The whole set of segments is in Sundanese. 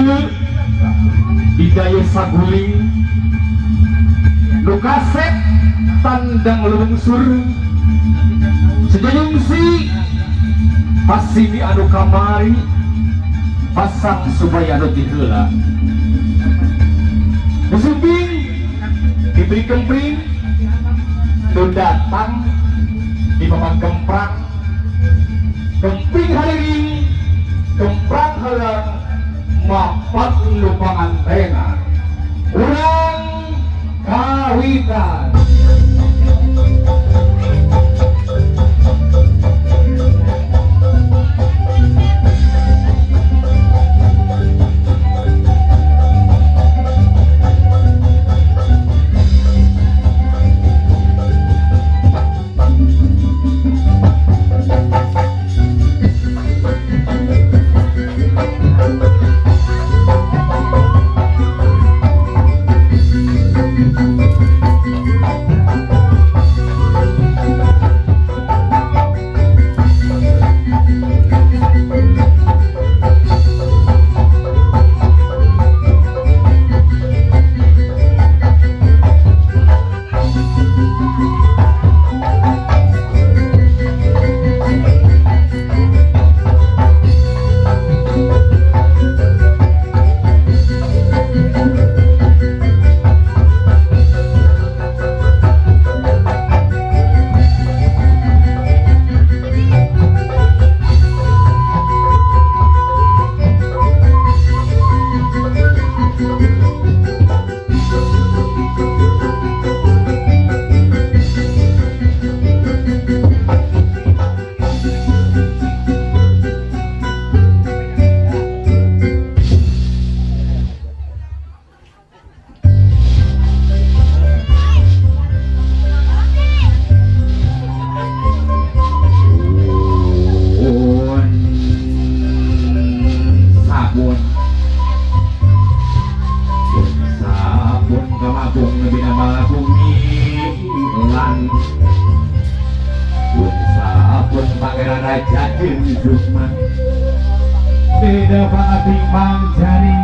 Dieu di daya saguling nu kasep tandang lungsur sejayungsi pasimi anu kamari pasang supaya anu tiheula musumping diberi kempring nu datang di papan kemprang kempring hariring kemprang halang mapat nu pangantenan urang kawitan. Sabun sabun kamabung lebih nama bumi lan pun sabun pangeran raja jeung Sukma beda pangating pangjari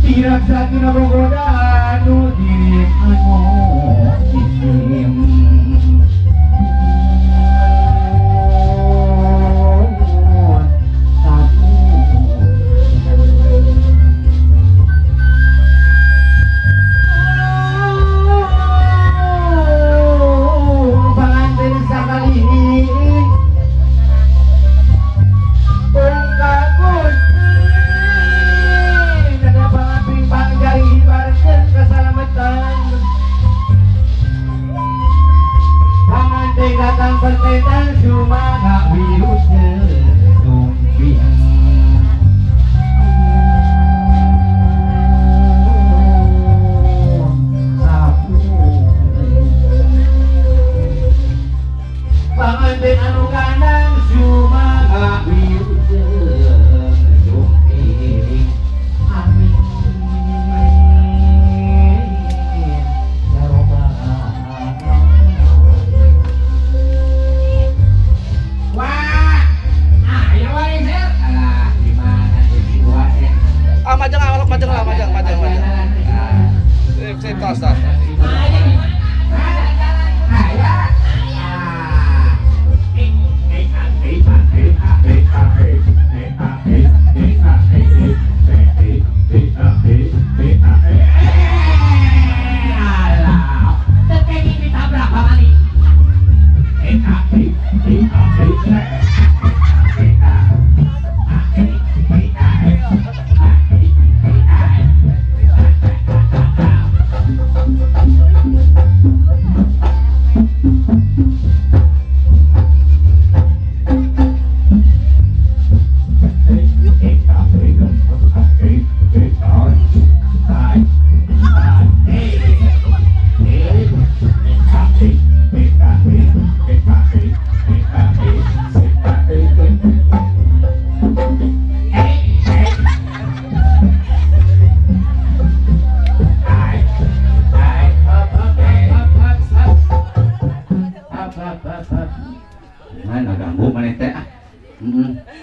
tidak sakina bogoda anu diri anu isim.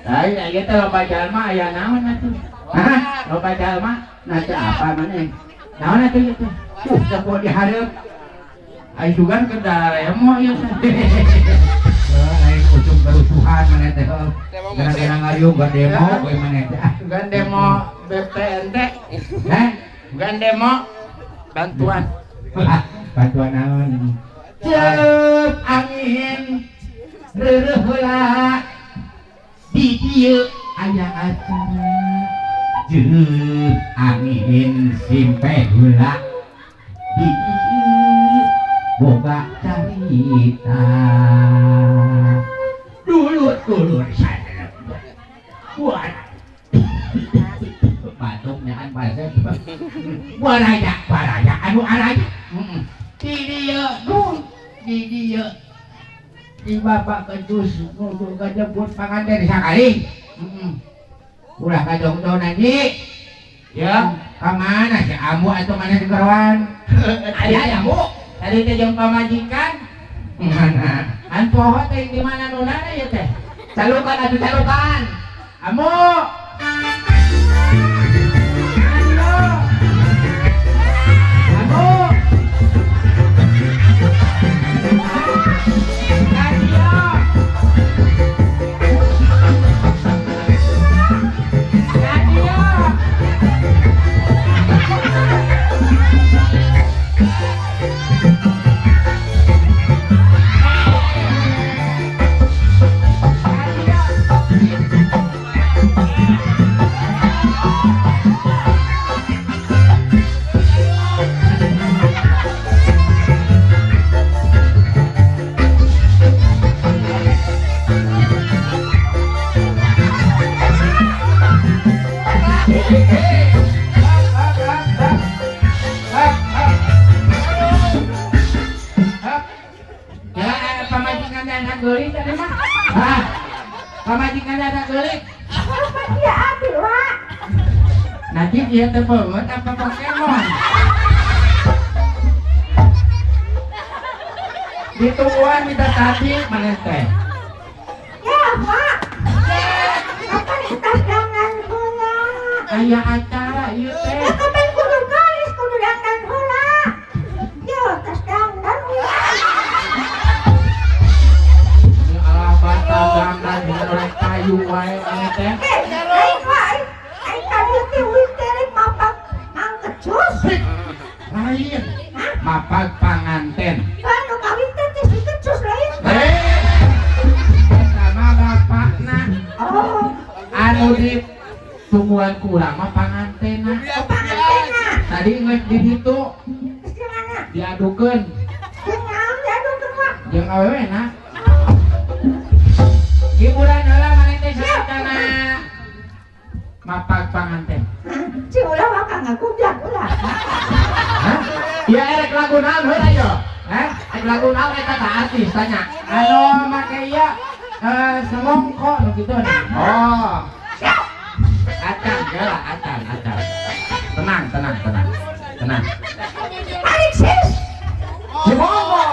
Lain ieu teh loba jalma aya naon atuh? Hah? Loba jalma nah teh apa maneh? Naon atuh ieu teh? Teu dihareup. Ai sugan keur daremo ieu teh. Lain ujung kerusuhan maneh teh. Gara-gara ngariung gak demo we maneh teh. Sugan demo BPNT. Hah? Sugan demo bantuan. Bantuan naon? Ceup angin reureuh heula di dieu aya acara. Ceup angin simpe heula di dieu boga carita. Dulur-dulur sana buat batuknya kan pasir baraya baraya anu araya di dieu nu di dieu di bapak kecus nuju kajemput panganten sakali. Ulah kajongjon anji ya ka mana si ambu atuh mana di keroan aya ambu tadi teh jeung pamajikan mana an poho teh di mana nunana ieu teh calukan atuh calukan ambu ambu nanti dia terbangun apa Pokemon ditungguan minta tadi mana teh ya pak apa tas dangan heula aya acara ieu teh ya kapan kudu garis kudu dangan heula ya tas dangan heula alah batal dangan dengan oleh kayu wae maneh teh. Lain mapag panganten anu kawin teh geus dikecus lain sama bapakna oh anu di tungguan kurang mah pangantena oh, pangantena tadi geus di ditu geus di mana diadukeun jeung naon diadukeun mah jeung awewe na hiburan heula maneh teh satana mapag panganten si ulah mah kang ngagubyak ulah. Hah? Ya erek lagu naon heula yo? Hah? Erek lagu naon eta tah artis tanya. Anu make ieu semongko nu kitu. Oh. Acan geura acan acan. Tenang tenang tenang. Tenang. Tarik sis. Semongko.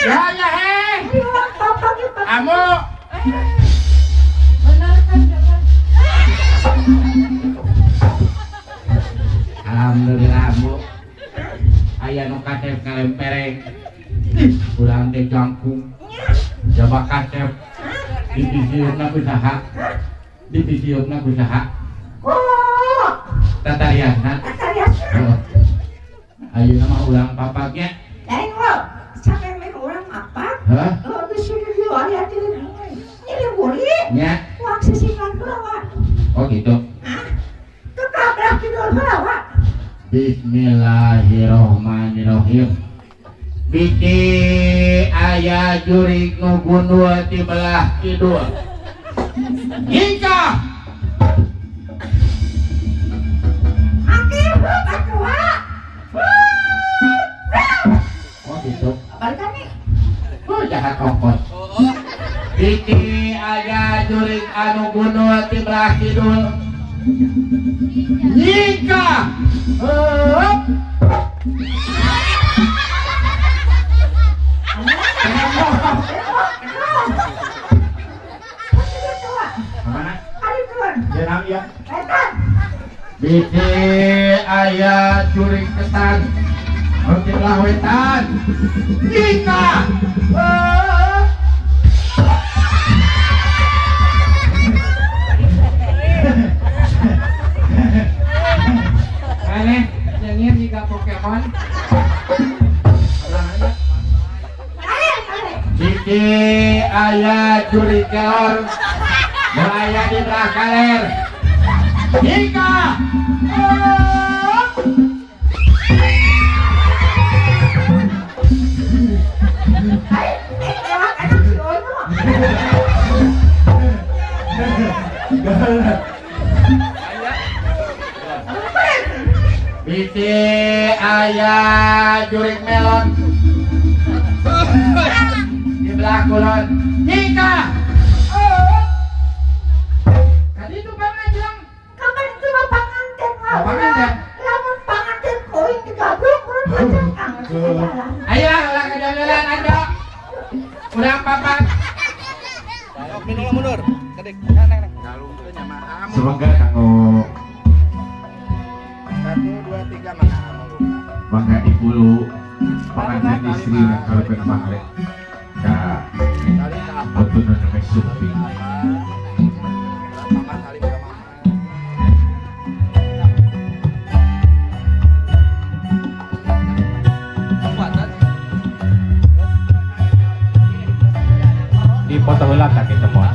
Ya ya heh. Ayo papak ieu papak. Amu. Bener kan jangan. Alhamdulillah Bu. Aya nu kasep ngalempereng. Urang teh jangkung. Jaba kasep. Dipisiupna ku saha? Dipisiupna ku saha? Oh, Tatariasna. tatariasna. Oh. Ayeuna mah urang papaknya. Lain wa, sampe meh urang apa? Hah? Oh, geus dieu aya di nyeri buri. Nya. Wak sisingan heula wa. Oh gitu. Hah? Teu kabrak kidul heula wa. Bismillahirrohmanirrohim. Biki aya jurig nu gundul ti belah kidul. Hingga Make heup atuh wa. Oh gitu. Balikan nih. Oh jahat ongkos. Biki aya jurig anu gundul ti belah kidul. Hingga heup. Mana? Ya. Bisi aya jurig ketan. Nu ti belah wetan. Hingga Aneh, nyengir jika Pokemon. Bisi aya jurig kelor. Nu aya di belah kaler. Hingga Bisi aya jurig melon di belah kulon. Hingga tadi itu panganjang. Kapan itu mah panganten wa. Oh, panganten. Lamun panganten koin digablok urang kacang. Ayo ulah kejalan anda. Urang papat. Minum mundur. Kedik. Semoga kanggo 1 2 3 mangga. Mangga ibu pengantin istri urang karepen panglek ka wetun nu namanya sumping. Di foto heula tak kita moal.